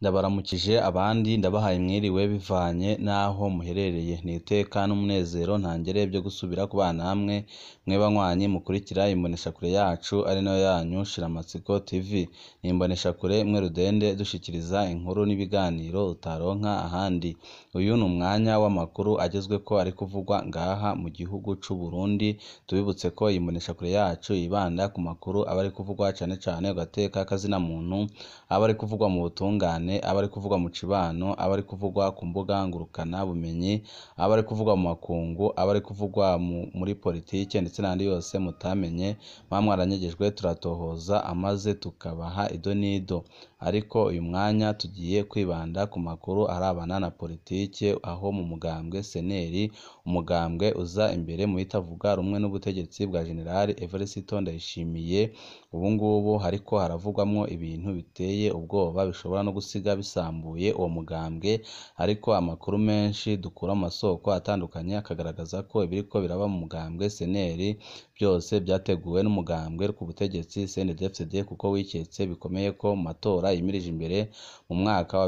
Ndabaramukije abandi ndabahaye mwiriwe bivanye n'aho muherereye. Ni iteka n'umunezero ntangere vyo gusubira kubana namwe mwe banywanyi mukurikira imboneshakure yacu ari nayo yanyu Shiramatsiko TV. Ni imboneshakure imwe rudende dushikiriza inkuru n'ibiganiro utaronka ahandi. Uyu ni umwanya w'amakuru agezweko ari kuvugwa ngaha mu gihugu c'Uburundi. Tubibutse ko iyi mboneshakure yacu yibanda ku makuru aba ari kuvugwa cane cane ku gateka k'azina muntu, aba ari kuvugwa mu butungane, aba ari kuvugwa mu cibano, aba ari kuvugwa ku mbuga ngurukana bumenyi, aba ari kuvugwa mu makungu, aba ari kuvugwa muri politike ndetse n'ayandi yose mutamenye, muba mwaranyegejwe turatohoza amaze tukabaha ido n'ido. Ariko uyu mwanya tugiye kwibanda ku makuru arabana na politike, aho mu mugambwe CNL, umugambwe uza imbere mu bitavuga rumwe n'ubutegetsi bwa General Evariste Ndayishimiye, ubungubu hariko haravugwamwo ibintu biteye ubwoba bishobora no gusiga bisambuye uwo mugambwe, ariko amakuru menshi dukura mu masoko atandukanye akagaragaza ko ibiriko biraba mu mugambwe CNL vyose vyateguwe n'umugambwe ku butegetsi CNDD-FDD, kuko wiketse bikomeye ko mu matora yimirije imbere mu mwaka wa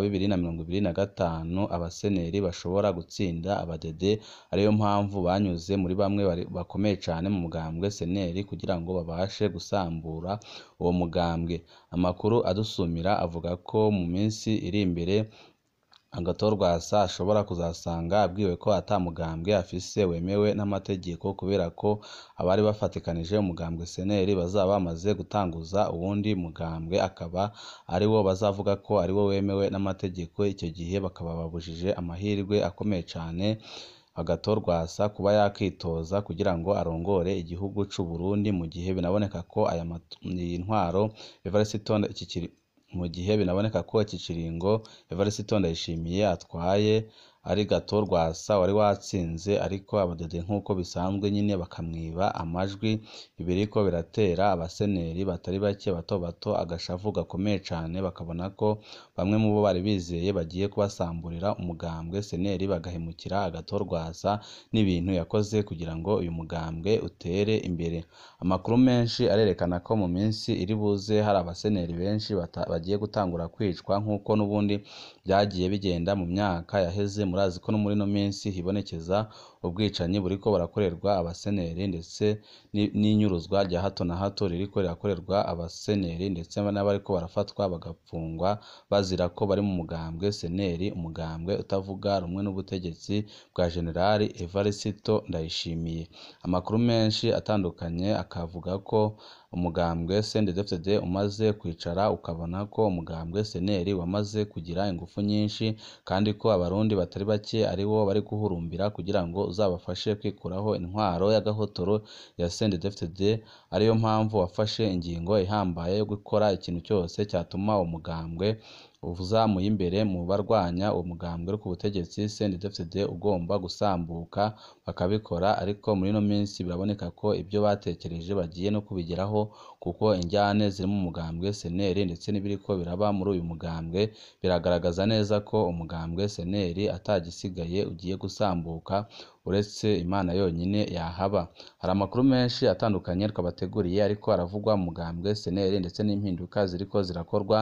2025 abaseneri bashobora gutsinda abadede, ariyo mpamvu banyuze muri bamwe bakomeye cane mu mugambwe CNL kugira ngo babashe gusambura uwo mugambwe. Amakuru adusumira avuga ko mu minsi iri imbere Agathon Rwasa ashobora kuzasanga abwiwe ko ata mugambwe afise wemewe n'amategeko, kubera ko abari bafatikanije umugambwe CNL bazaba bamaze gutanguza uwundi mugambwe, akaba ariwo bazavuga ko ariwo wemewe n'amategeko. Ico gihe bakaba babujije amahirwe akomeye cane Agathon Rwasa kuba yakwitoza kugira ngo arongore igihugu c'Uburundi, mu gihe binaboneka ko aya iyi ntwaro Evariste mu gihe binaboneka ko iki kiringo Evariste Ndayishimiye atwaye ari Agathon Rwasa wari watsinze, ariko abadede nk'uko bisanzwe nyine bakamwiba amajwi. Ibiriko biratera abaseneri batari bake bato bato agashavu gakomeye cane, bakabona ko bamwe mu bo bari bizeye bagiye kubasamburira umugambwe CNL, bagahemukira Agathon Rwasa n'ibintu yakoze kugira ngo uyu mugambwe utere imbere. Amakuru menshi arerekana ko mu minsi iri buze hari abaseneri benshi bagiye gutangura kwicwa, nk'uko n'ubundi vyagiye bigenda mu myaka yaheze. Murazi ko no muri ino minsi hibonekeza ubwicanyi buriko burakorerwa abaseneri, ndetse n'inyuruzwa rya hato na hato ririko rirakorerwa abaseneri, ndetse n'abariko barafatwa bagapfungwa bazira ko bari mu mugambwe CNL, umugambwe utavuga rumwe n'ubutegetsi bwa General Evariste Ndayishimiye. Amakuru menshi atandukanye akavuga ko umugambwe CNDD-FDD umaze kwicara ukabona ko umugambwe CNL wamaze kugira ingufu nyinshi, kandi ko abarundi batari bake ariwo bari guhurumbira kugira ngo uzabafashe kwikuraho intwaro y'agahotoro ya CNDD-FDD, ariyo mpamvu wafashe ingingo ihambaye yo gukora ikintu cyose cyatuma uwo mugambwe uzamuye imbere mu barwanya uwo mugambwe ku butegetsi CNDD-FDD ugomba gusambuka, bakabikora. Ariko muri ino minsi biraboneka ko ibyo batekereje bagiye no kubigeraho, kuko injyane ziri mu mugambwe CNL ndetse n'ibiriko biraba muri uyu mugambwe biragaragaza neza ko umugambwe CNL atagisigaye ugiye gusambuka, uretse Imana yonyine yahaba. Hari amakuru menshi atandukanye twabateguriye ariko aravugwa mu mugambwe CNL ndetse n'impinduka ziriko zirakorwa,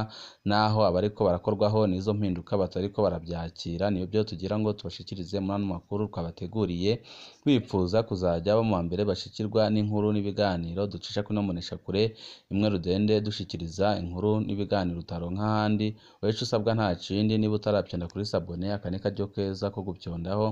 naho abariko barakorwaho n'izo mpinduka batariko baravyakira. Nivyo tugira ngo tubashikirize muri ano makuru twabateguriye. Wipfuza kuzaja aba mu mbere bashikirwa n'inkuru n'ibiganiro ducisha kuri ino mboneshakure imwe rudende dushikiriza inkuru n'ibiganiro utaronka ahandi, wewe ico usabwa nta kindi, niba utarapyonda kuri sabone, aka ni karyo keza ko gupyondaho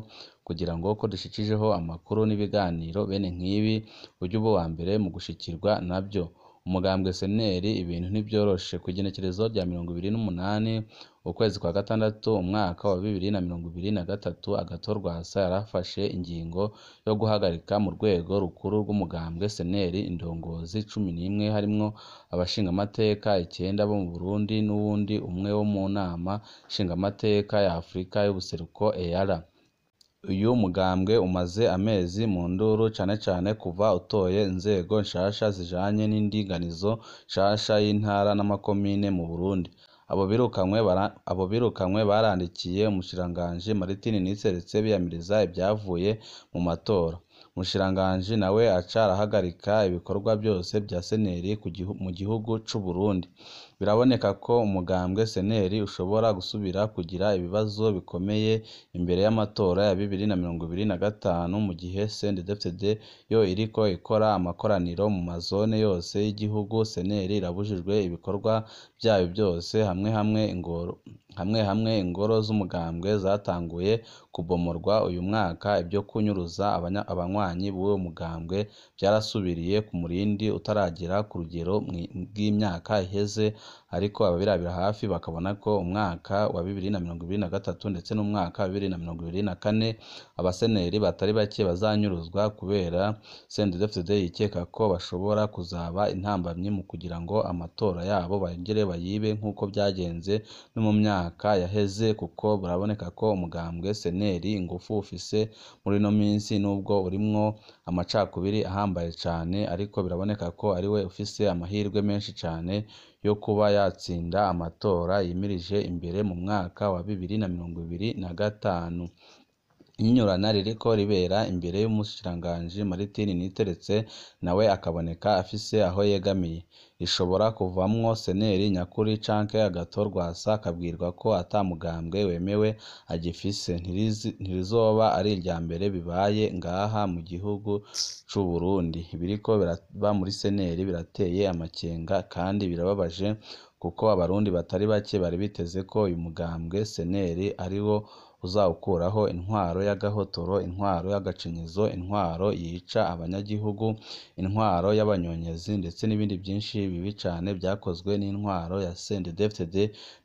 kugira ngo ko dushikijeho amakuru n'ibiganiro bene nk'ibi ujye uba uwa mbere mu gushikirwa navyo. Umugambwe CNL ibintu ntivyoroshe. Kw'igenekerezo rya 28 ukwezi kwa gatandatu umwaka wa 2023, Agathon Rwasa yarafashe ingingo yo guhagarika mu rwego rukuru rw'umugambwe CNL indongozi 11, harimwo abashingamateka 9 bo mu Burundi n'uwundi umwe wo mu nama nshingamateka ya Afrika y'ubuseruko EALA. Uyu mugambwe umaze amezi mu nduru, cane cane kuva utoye inzego nshasha zijanye n'indinganizo nshasha y'intara n'amakomine mu Burundi. Abo birukanywe barandikiye umushikiranganji Martin Niteretse biyamiriza ivyavuye mu matora. Umushikiranganji nawe aca arahagarika ibikorwa vyose vya seneri mu gihugu c'Uburundi. Biraboneka ko umugambwe seneri ushobora gusubira kugira ibibazo bikomeye imbere y'amatora ya 2025, mu gihe CNDD-FDD yo iriko ikora amakoraniro mu mazone yose y'igihugu. Seneri irabujijwe ibikorwa vyayo vyose, hamwe hamwe ingoro z'umugambwe zatanguye kubomorwa uyu mwaka. Ivyo kunyuruza abanywanyi b'uwo mugambwe vyarasubiriye ku murindi utaragera ku rugero bw'imyaka iheze, ariko ababirabira hafi bakabona ko umwaka wa 2023 ndetse n'umwaka wa 2024 abaseneri batari bake bazanyuruzwa kubera CNDD-FDD yikeka ko bashobora kuzaba intambamyi mu kugira ngo amatora yabo bongere bayibe nk'uko vyagenze no mu myaka yaheze, kuko biraboneka ko umugambwe seneri ingufu ufise muri ino minsi, nubwo urimwo amacakubiri ahambaye cane, ariko biraboneka ko ariwe ufise amahirwe menshi cane yo kuba yatsinda amatora yimirije imbere mu mwaka wa 2025. Inyinyurana ririko ribera imbere y'umushikiranganji Martin Niteretse, nawe akaboneka afise aho yegamiye, rishobora kuvamwo seneri nyakuri canke Agathon Rwasa akabwirwa ko ata mugambwe wemewe agifise. Ntirizoba ari irya mbere bibaye ngaha mu gihugu c'Uburundi. Ibiriko biraba muri seneri birateye amakenga kandi birababaje, kuko abarundi batari bake bari biteze ko uyu mugambwe seneri ariwo uzawukuraho intwaro y'agahotoro, intwaro y'agacinyizo, intwaro yica abanyagihugu, intwaro y'abanyonyezi, ndetse n'ibindi byinshi bibi cane vyakozwe n'intwaro ya CNDD-FDD.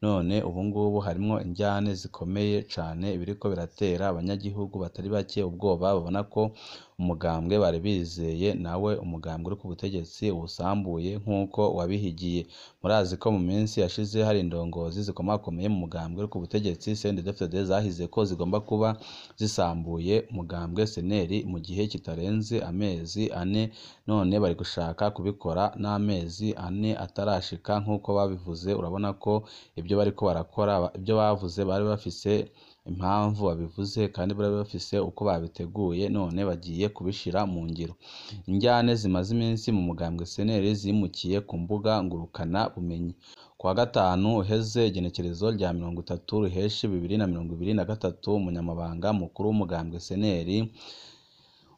None ubu ngubu harimwo indyane zikomeye cane, ibiriko biratera abanyagihugu batari bake ubwoba, babona ko umugambwe bari bizeye nawe umugambwe uri ku butegetsi uwusambuye nk'uko wabihigiye. Murazi ko mu minsi yashize hari indongozi zikomakomeye mu mugambwe uri ku butegetsi CNDD-FDD zahize ko zigomba kuba zisambuye umugambwe seneri mu gihe kitarenze amezi 4, none bari gushaka kubikora n'amezi 4 atarashika nk'uko babivuze. Urabona ko ibyo bariko barakora, ibyo bavuze bari bafise impamvu babivuze kandi bari bafise uko babiteguye, none bagiye kubishira mu ngiro. Indyane zimaze iminsi mu mugambwe seneri zimukiye ku mbuga ngurukana bumenyi. Kuwa gatanu uheze, igenekerezo rya 30 Ruheshi 2023, umunyamabanga mukuru w'umugambwe seneri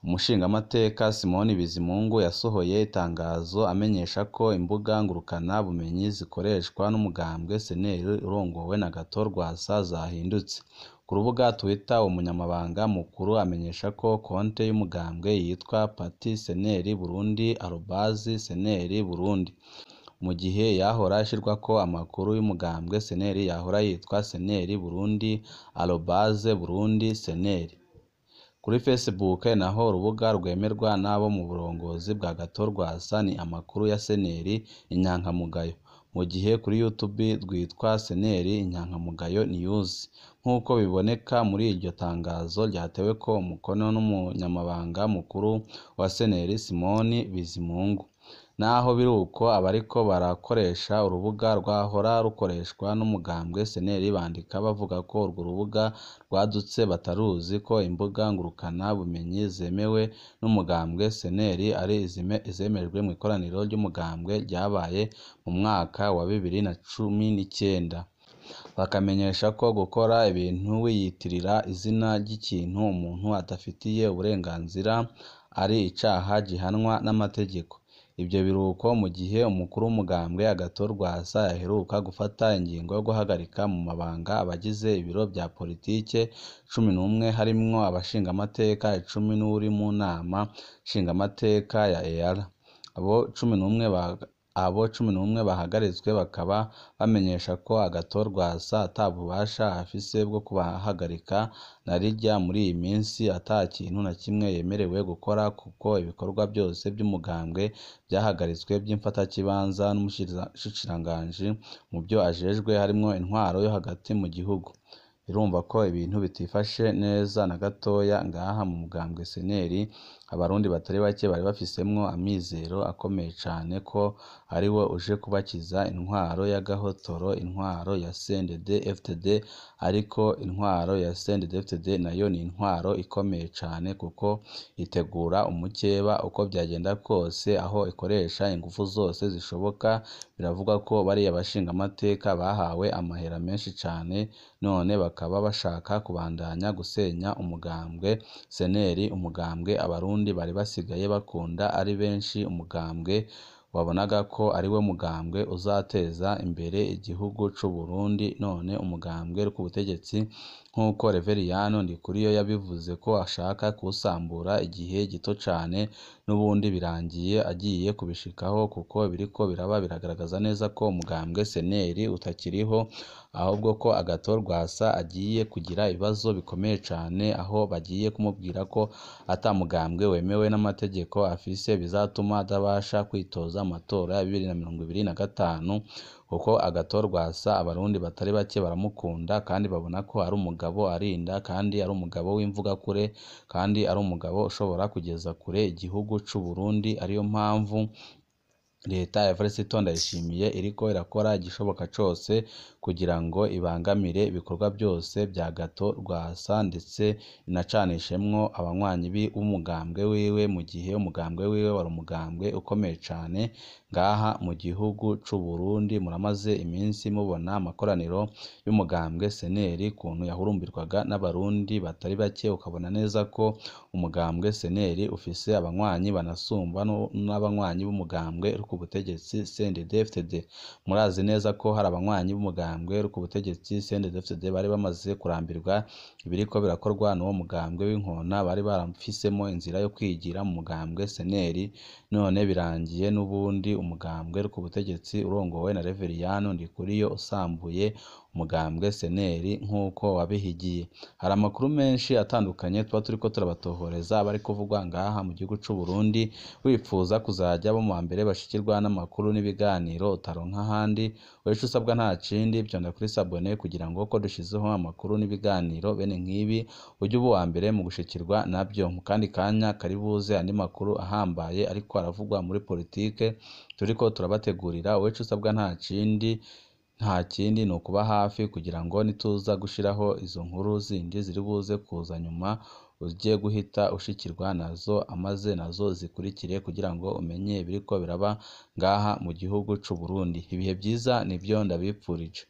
umushingamateka Simoni Bizimungu yasohoye itangazo amenyesha ko imbuga ngurukana bumenyi zikoreshwa n'umugambwe seneri urongowe na Agathon Rwasa zahindutse. Ku rubuga Twitter, umunyamabanga mukuru amenyesha ko konte y'umugambwe yitwa Parti Seneri Burundi @Seneri Burundi, mu gihe yahora ishirwako amakuru y'umugambwe seneri yahora yitwa Seneri Burundi @Burundi Seneri. Kuri Facebook naho urubuga rwemerwa n'abo mu burongozi bwa Agathon Rwasa ni amakuru ya seneri inyankamugayo, mu gihe kuri YouTube rwitwa seneri inyankamugayo news, nk'uko biboneka muri iryo tangazo ryateweko umukono n'umunyamabanga mukuru wa seneri Simoni Bizimungu. Naho biruko, abariko barakoresha urubuga rwahora rukoreshwa n'umugambwe seneri bandika bavuga ko urwo rubuga rwadutse bataruzi, ko imbuga ngurukana bumenyi zemewe n'umugambwe seneri ari izemejwe mw'ikoraniro ry'umugambwe ryabaye mu mwaka wa 2019. Bakamenyesha ko gukora ibintu wiyitirira izina ry'ikintu umuntu adafitiye uburenganzira ari icaha gihanwa n'amategeko. Ivyo biruko mu gihe umukuru w'umugambwe Agathon Rwasa yaheruka gufata ingingo yo guhagarika mu mabanga abagize ibiro vya politike 11, harimwo abashingamateka 10 n'uwuri mu nama nshingamateka ya EAR. Abo 11 bahagaritswe bakaba bamenyesha ko Agathon Rwasa ata bubasha afise bwo kubahagarika, na rirya muri iyi minsi ata kintu na kimwe yemerewe gukora, kuko ibikorwa vyose vy'umugambwe vyahagaritswe vy'imfatakibanza n'umushikiranganji mu vyo ajejwe harimwo intwaro yo hagati mu gihugu. Irumva ko ibintu bitifashe neza na gatoya ngaha mu mugambwe seneri, abarundi batari bake bari bafisemwo amizero akomeye cane ko ariwe uje kubakiza intwaro y'agahotoro, intwaro ya CNDD-FDD, ariko intwaro ya CNDD-FDD nayo ni intwaro ikomeye cane kuko itegura umukeba uko byagenda kose, aho ikoresha ingufu zose zishoboka. Biravugwa ko bariya bashingamateka bahawe amahera menshi cane, none bakaba bashaka kubandanya gusenya umugambwe seneri, umugambwe abarundi bari basigaye bakunda ari benshi, umugambwe wabonaga ko ariwe mugambwe uzateza imbere igihugu c'Uburundi. None umugambwe uri ku butegetsi nk'uko Reveriyano Ndikuriyo yabivuze ko ashaka kuwusambura igihe gito cane, n'ubundi birangiye agiye kubishikaho, kuko biriko biraba biragaragaza neza ko umugambwe seneri utakiriho, ahubwo ko Agathon Rwasa agiye kugira ibibazo bikomeye cane, aho bagiye kumubwira ko ata mugambwe wemewe n'amategeko afise, bizatuma atabasha kwitoza amatora ya 2025, kuko Agathon Rwasa abarundi batari bake baramukunda kandi babona ko ari umugabo arinda, kandi ari umugabo w'imvugakure, kandi ari umugabo ushobora kugeza kure igihugu c'Uburundi. Ariyo mpamvu leta ya Evariste Ndayishimiye iriko irakora igishoboka cose kugira ngo ibangamire ibikorwa byose bya Agathon Rwasa, ndetse inacanishemwo abanywanyi b'umugambwe wiwe, mu gihe umugambwe wiwe wari umugambwe ukomeye cane ngaha mu gihugu c'Uburundi. Muramaze iminsi mubona amakoraniro y'umugambwe seneri ukuntu yahurumbirwaga n'abarundi batari bake, ukabona neza ko umugambwe seneri ufise abanywanyi banasumba n'abanywanyi b'umugambwe uri ku butegetsi CNDD-FDD. Murazi neza ko hari abanywanyi b'umugambwe uri ku butegetsi CNDD-FDD bari bamaze kurambirwa ibiriko birakorwa n'uwo mugambwe w'inkona, bari barafisemo inzira yo kwigira mu mugambwe seneri, none birangiye n'ubundi umugambwe uri ku butegetsi urongowe na Reveriyano Ndikuriyo usambuye umugambwe seneri nk'uko wabihigiye. Hari amakuru menshi atandukanye tuba turiko turabatohoreza aba ari kuvugwa ngaha mu gihugu c'Uburundi. Wipfuza kuzajya bo mu mbere bashikirwa n'amakuru n'ibiganiro utaronka ahandi, wewe ico usabwa nta kindi, vyonda kuri sabone kugira ngo ko dushizeho amakuru n'ibiganiro bene nk'ibi ujye uba uwa mbere mu gushikirwa nabyo. Mu kandi kanya kari buze andi makuru ahambaye ariko aravugwa muri politike turiko turabategurira. Wewe ico usabwa nta kindi, ni ukuba hafi kugira ngo nituza gushiraho izo nkuru zindi ziri buze kuza nyuma ujye guhita ushikirwa nazo, amaze nazo zikurikire kugira ngo umenye ibiriko biraba ngaha mu gihugu c'Uburundi. Ibihe vyiza nivyo ndabipfurije.